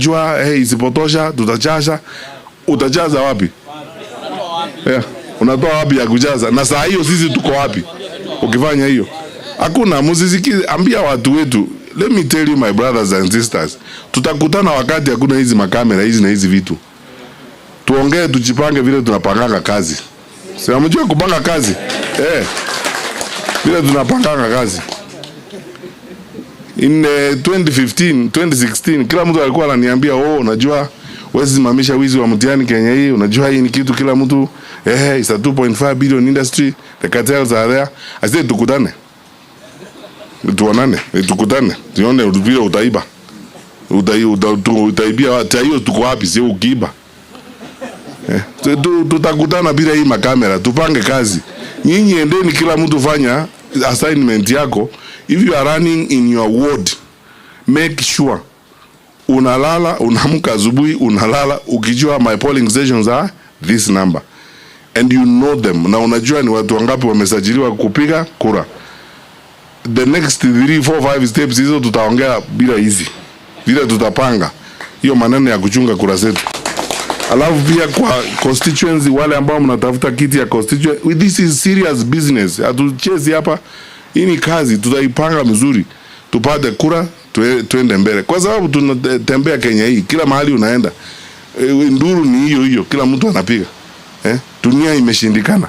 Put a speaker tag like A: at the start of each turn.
A: Unajua, hey, isipotosha tutajaza. Utajaza wapi? Yeah. Unatoa wapi ya kujaza? Na saa hiyo sisi tuko wapi? Ukifanya hiyo hakuna. Msisikize, ambia watu wetu. Let me tell you, my brothers and sisters, tutakutana wakati hakuna hizi makamera hizi na hizi vitu. Tuongee, tujipange vile tunapanganga kazi. Si hamjui kupanga kazi? Eh. Vile tunapanganga kazi. In 2015, 2016 kila mtu alikuwa ananiambia, "Oh, unajua wewe simamisha wizi wa mtihani Kenya hii, unajua hii ni kitu kila mtu, it's a 2.5 billion industry, the cartels are there." I said, "Tukutane. Tuonane, tukutane. Tuone vile utaiba. Utaibia watu hiyo, tuko wapi? Sio ukiiba." Eh, tutakutana bila hii makamera, tupange kazi. Nyinyi endeni, kila mtu fanya assignment yako. If you are running in your ward, make sure unalala, unaamka asubuhi, unalala ukijua my polling stations are this number and you know them, na unajua ni watu wangapi wamesajiliwa kupiga kura. The next 3 4 5 steps hizo tutaongea bila hizi, vile tutapanga hiyo maneno ya kuchunga kura zetu. Alafu pia kwa constituency, wale ambao mnatafuta kiti ya constituency, this is serious business. Hatuchezi hapa, hii ni kazi, tutaipanga mzuri tupate kura, tuende mbele, kwa sababu tunatembea Kenya hii, kila mahali unaenda, nduru ni hiyo hiyo, kila mtu anapiga, eh? Dunia imeshindikana.